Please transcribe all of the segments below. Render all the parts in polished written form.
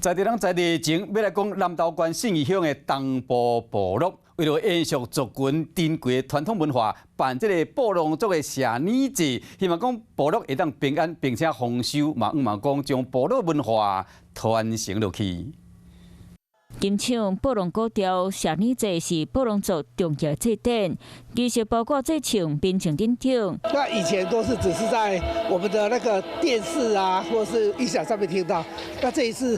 在地人在地前，欲來講南投縣信義鄉的東部部落，為著延續族群珍貴的傳統文化，辦這个布農族的社年祭，希望講部落會當平安並且豐收，嘛向望講將部落文化傳承落去。金唱布農古調社年祭是布農族重要祭典，儀式包括祭唱、編唱等等。那以前都是只是在我們的那個電視啊，或是音響上面聽到，那這一次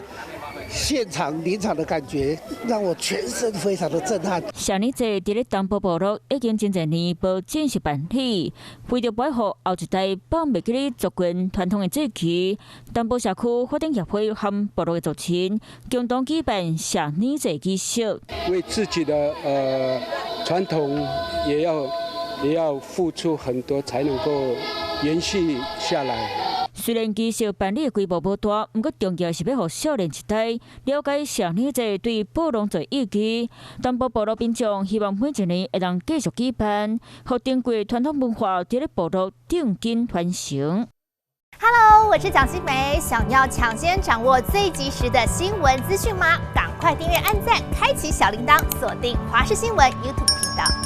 現場臨場的感覺，讓我全身非常的震撼。社年祭佇咧東部部落已經真濟年無正式辦理，為著保護後一代放袂記咧族群傳統的節期，東部社區發展協會和部落的族親共同舉辦社年祭儀式。為自己的傳統，也要付出很多，才能夠延續下來。雖然儀式辦理規模無大，毋過重要是欲予少年一代了解社年祭對布農族意義。東部部落民眾希望每一年會當繼續舉辦，予珍貴傳統文化佇咧部落頂緊傳承。 Hello，我是蔣新梅，想要搶先掌握最及時的新聞資訊嗎？趕快訂閱、按讚、開啟小鈴鐺，鎖定華視新聞 YouTube 頻道。